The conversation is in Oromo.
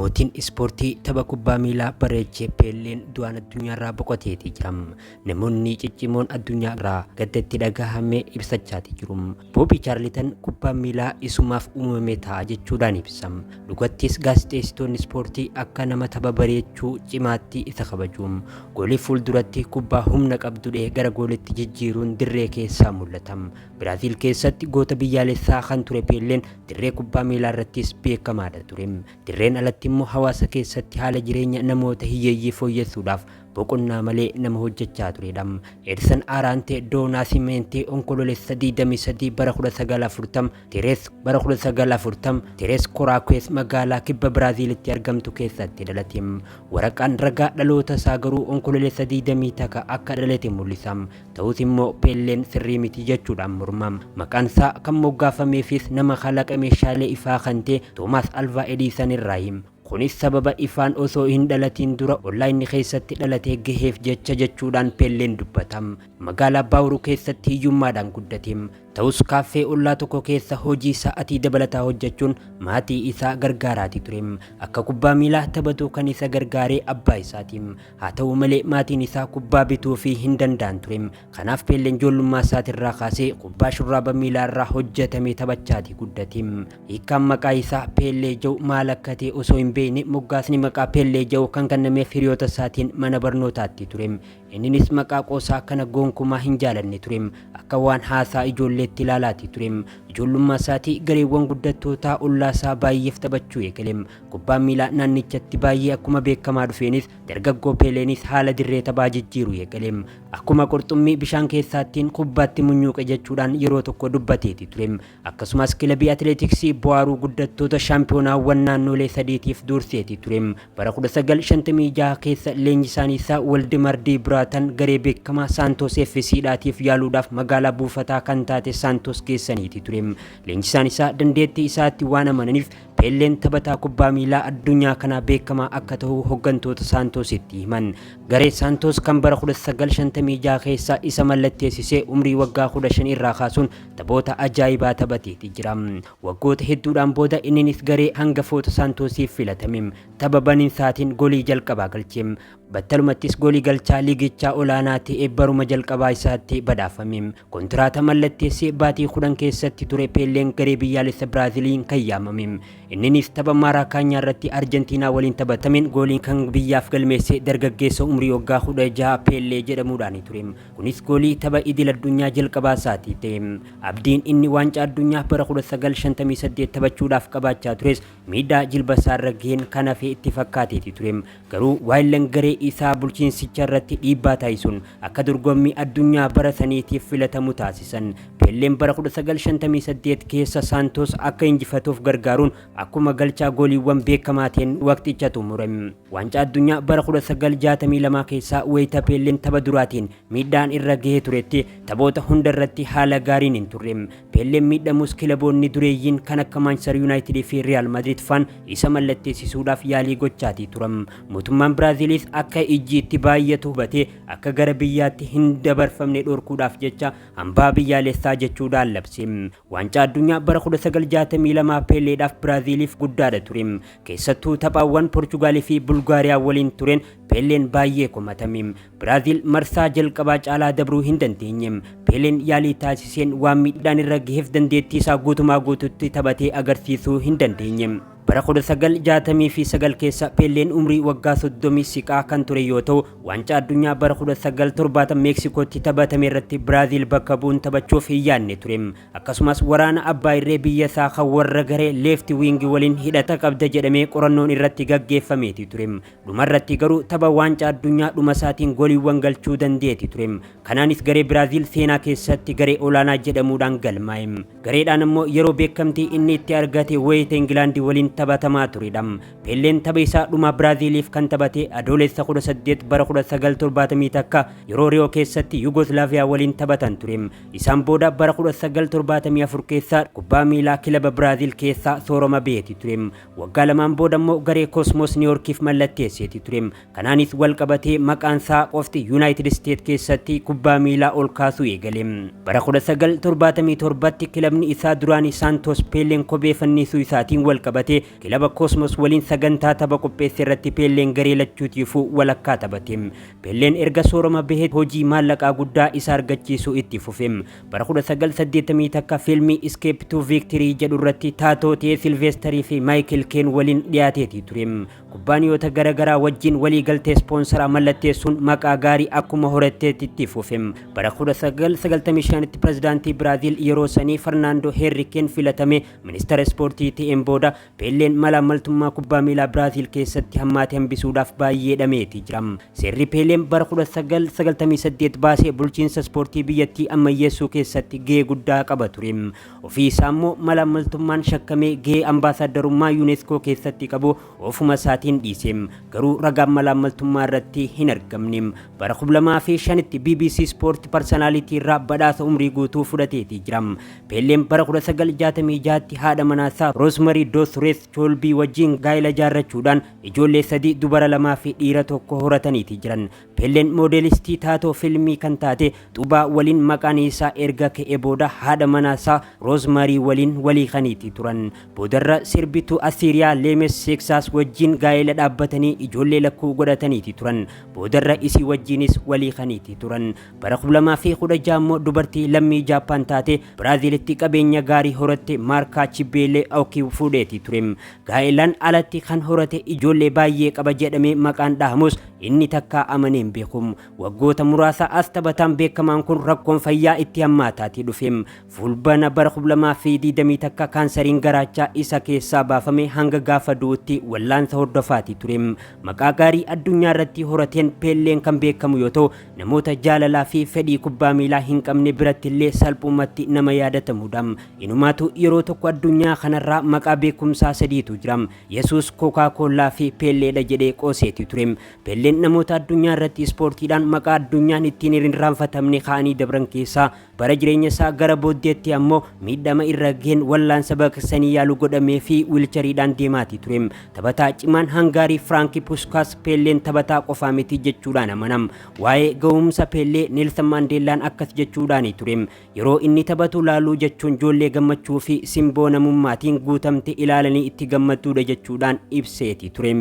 Mootiin ispoortii tapha kubbaa miilaa bareechee Peelleen du'aan addunyaarraa boqoteeti jira. Namoonni ciccimoon addunyaarraa gaddatti dhagahame ibsachaati jiru. Boobii Chaarlitan kubbaan miilaa isumaaf uumame ta'a jechuudhaan ibsa. Dhugattis gaazexeessitoonni ispoortii akka nama tapha bareechuu cimaatti isa kabaju. Goolii fuulduratti kubbaa humna qabdudhee gara goolitti jijjiiruun dirree keessaa mul'ata. Biraaziil keessatti goota biyyaalessaa kan ture Peelleen dirree kubbaa miilaa irrattis beekamaadha ture. Dirreen alatti immoo hawaasa keessatti haala jireenya namoota hiyyeeyyii fooyyessuudhaaf boqonnaa malee nama hojjechaa turedha. Edson Aaraante doo Naasimeentee Onkoloolessa 23 bara 1940 Terees bara 1940 Terees Koraakees magaalaa kibba Biraaziilitti argamtu keessatti dhalate. Waraqaan ragaa dhaloota isaa garuu Onkoloolessa 21 akka dhalate mul'isa. Ta'us immoo Peelleen sirrii miti jechuudhaan morma. Maqaan isaa kan moggaafameefis nama kalaqa meeshaalee ifaa kan ta'e Toomaas Alvaa Ediisan irraayi. Kunis sababa ifaan osoo hin dhalatiin dura ollaa inni keessatti dhalatee gaheef jecha jechuudhaan Peelleen dubbata. Magaalaa Baawuruu keessatti hiyyummaadhaan guddate. Ta'us kaaffee ollaa tokko keessa hojii sa'atii dabalataa hojjechuun maatii isaa gargaaraati ture. Akka kubbaa miilaa taphatu kan isa gargaaree abbaa isaati. Haa ta'u malee maatiin isaa kubbaa bituu fi hin danda'an ture. Kanaaf Peelleen ijoollummaa isaatirraa kaasee kubbaa shurraaba miilaa irraa hojjetame taphachaati guddate. Hiikkaan maqaa isaa Peellee jedhu maal akka ta'e osoo hin beekne moggaasni maqaa Peellee jedhu kan kennameef hiriyoota isaatiin mana barnootaatti ture. Inninis maqaa qoosaa kana gonkumaa hin jaalanne ture. Akka waan haasaa ijoolleetti ilaalaati ture. Ijoollummaa isaatii gareewwan guddattootaa ollaa isaa baay'eef taphachuu eegale. Kubbaan miilaa naannichatti baay'ee akkuma beekamaa dhufeenis dargaggoo Peeleenis haala dirree taphaa jijjiiruu eegale. Akkuma qurxummii bishaan keessaattiin kubbaatti munyuuqe jechuudhaan yeroo tokko dubbateeti ture. Akkasumas kilabii atileetiksii Bu'aaruu guddattoota shaampiyoonaawwan naannolee sadiitiif durseeti ture. Bara 1956 keessa leenjisaan isaa Waldemar D. Biraatan garee beekamaa Saantos FC dhaatiif yaaluudhaaf magaalaa buufataa kan taate Saantos geessaniiti ture. Leenjisaan isaa dandeettii isaatti waan amananiif Peelleen taphataa kubbaa miilaa addunyaa kanaa beekamaa akka ta'u hooggantoota Saantositti himan. Garee Saantos kan bara 1956 keessa isa mallatteessisee umrii waggaa 15 irraa kaasuun taphoota ajaa'ibaa taphateeti jira. Waggoota hedduudhaan booda inninis garee hangafoota Saantosiif filatame. Tapha baninsaatiin golii jalqabaa galche. Battalumattis golii galchaa liigichaa olaanaa ta'e baruma jalqabaa isaatti badhaafame. Kontiraata mallatteessee baatii 10 keessatti ture Peelleen garee biyyaalessa Biraaziliin kan yaamame. Inninis tapha Maaraakaanyaa irratti Arjentiinaa waliin taphatameen goolii kan biyyaaf galmeesse dargaggeessa umrii waggaa 16 Peellee jedhamuudhaan ture. Kunis goolii tapha idil addunyaa jalqabaa isaatii ta'e. Abdiin inni waancaa addunyaa bara 1958 taphachuudhaaf qabaachaa tures miidhaa jilba isaarra gaheen kan hafe itti fakkaateeti ture. Garuu waayillan garee isaa bulchiinsicha irratti dhiibbaa taasisuun akka dorgommii addunyaa bara saniitiif filatamu taasisan. Peelleen bara 1958 keessa Saantos akka injifatuuf gargaaruun akkuma galchaa gooliiwwan beekamaa ta'een waqticha xumure. Waancaa addunyaa bara 1962 keessaa wayita Peelleen tapha duraatiin miidhaan irra gahee turetti taphoota hunda irratti haala gaariin hin turre. Peelleen miidhamus kilaboonni dureeyyiin kan akka Manchester United fi Real Madrid faan isa mallatteessisuudhaaf yaalii gochaatii turan. Mootummaan Biraaziilis akka ijji itti baay'atu hubatee akka gara biyyaatti hin dabarfamne dhorkuudhaaf jecha hambaa biyyaalessaa jechuudhaan labse. Waancaa addunyaa bara 1962 Peelleedhaaf Biraaziiliif guddaadha ture. Keessattuu taphaawwan Poorchugaalii fi Bulgaariyaa waliin tureen Peelleen baay'ee komatame. Biraaziil marsaa jalqabaa caalaa dabruu hin dandeenye. Peeleen yaalii taasiseen waan miidhaan irra gaheef dandeettii isaa guutumaa guututti taphatee agarsiisuu hin dandeenye. Bara 1969 keessa Peelleen umrii waggaa 30 siqaa kan ture yoo ta'u, waancaa addunyaa bara 1970 Meeksikootti taphatame irratti Biraaziil bakka bu'uun taphachuuf hin yaadne ture. Akkasumas waraana abbaa irree biyya isaa kan warra garee left wing waliin hidhata qabda jedhamee qorannoon irratti gaggeeffameeti ture. Dhumarratti garuu tapha waancaa addunyaa dhuma isaatiin gooliiwwan galchuu danda'eeti ture. Kanaanis garee Biraaziil seenaa keessatti garee olaanaa jedhamuudhaan galmaa'e. Gareedhaan immoo yeroo beekamtii inni itti argate wayita Ingilaandii waliin taphatamaa turedha. Peelleen tapha isaa dhumaa Biraaziiliif kan taphate Adoolessa 18 bara 1971 yeroo Riyoo keessatti Yugoslaaviyaa waliin taphatan ture. Isaan booda bara 1974 keessa kubbaa miilaa kilaba Biraaziil keessaa sooroma ba'eeti ture. Waggaa lamaan booda immoo garee Kosmos Niiyorkiif mallatteesseeti ture. Kanaanis wal qabatee maqaan isaa qofti Yuunaayitid Isteet keessatti kubbaa miilaa ol kaasuu eegale. Bara 1977tti kilabni isaa duraanii Saantos Peelleen kophee fannisuu isaatiin wal qabatee Kilaba Koosmos waliin sagantaa tapha qopheesse irratti Peelleen garee lachuutiifuu walakkaa taphate. Peelleen erga soorama bahee hojii maallaqaa guddaa isa argachiisu itti fufe. Bara 1981 fiilmii Escape to Victory jedhu irratti taatoo ta'ee Silveestarii fi Maayikil Keen waliin dhiyaateeti ture. Kubbaaniyoota garaagaraa wajjin waliigaltee ispoonsaraa mallatteessuun maqaa gaarii akkuma horatteetti itti fufe. Bara 1995tti pirezidaantii Biraaziil yeroo sanii Fernaandoo Heerrikeen filatame ministeera ispoortii ta'een booda Peelleen malaammaltummaa kubbaa miilaa Biraaziil keessatti hammaate hambisuudhaaf baay'ee dhameeti jira. Seerri Peeleen bara 1998 baasee bulchiinsa ispoortii biyyattii ammayyeessuu keessatti gahee guddaa qaba ture. Ofii isaa immoo malaammaltummaan shakkamee gahee ambaasaadarummaa UNESCO keessatti qabu ofuma isaatiin dhiise. Garuu ragaan malaammaltummaa irratti hin argamne. Bara 2005tti BBC Sport Personality irraa badhaasa umrii guutuu fudhateeti jira. Peelleen bara 1966tti haadha manaasaa Roosmarii Dos Rees Choolbii wajjin gaa'ela jaarrachuudhaan ijoollee sadii, dubara lamaa fi dhiira tokko horataniiti jiran. Peelleen moodelistii taatoo fiilmii kan taate Xubaa waliin maqaan isaa erga ka'ee booda haadha manaasaa Roosmarii waliin walii kaniiti turan. Boodarra sirbituu Asiiriyaa Leemes Seeksaas wajjin gaa'ela dhaabbatanii ijoollee lakkuu godhataniiti turan. Boodarra isii wajjinis walii kaniiti turan. Bara 2016 immoo dubartii lammii Jaappaan taate, Biraaziilitti qabeenya gaarii horatte Maarkaa Chibeelee Aokii fuudheeti ture. Gaa'elaan alatti kan horate ijoollee baay'ee qaba jedhamee maqaan dhahamus inni takkaa amanee hin beeku. Waggoota muraasa as taphataan beekamaan kun rakkoon fayyaa itti hammaataatii dhufe. Fulbaana bara 2021 kaansariin garaachaa isa keessaa baafame hanga gaafa du'utti wallaansa hordofaati ture. Maqaa gaarii addunyaa irratti horateen Peelleen kan beekamu yoo ta'u, namoota jaalalaa fi fedhii kubbaa miilaa hin qabne biratti illee salphumatti nama yaadatamudha. Inumaatu yeroo tokko addunyaa kanarraa maqaa beekumsaa sadiitu jira. Yesuus, Kookaa-Koollaa fi Peelleedha jedhee qooseeti ture. Peelleen namoota addunyaa irratti ispoortiidhaan maqaa addunyaan ittiin hin irraanfatamne kaa'anii dabran keessaa bara jireenya isaa gara booddeetti ammoo miidhama irra gaheen wallaansa baqaqsanii yaalu godhamee fi wiilchariidhaan deemaati ture. Taphataa cimaan Hangaarii Firaanki Puskaas Peelleen taphataa qofaa miti jechuudhaan amanam. Waa'ee gahumsa Peellee Neelsan Maandeellaan akkas jechuudhaani ture. Yeroo inni taphatu laaluu jechuun ijoollee gammachuu fi simboo namummaatiin guutamte ilaalanii itti gammaduudha jechuudhaan ibseeti ture.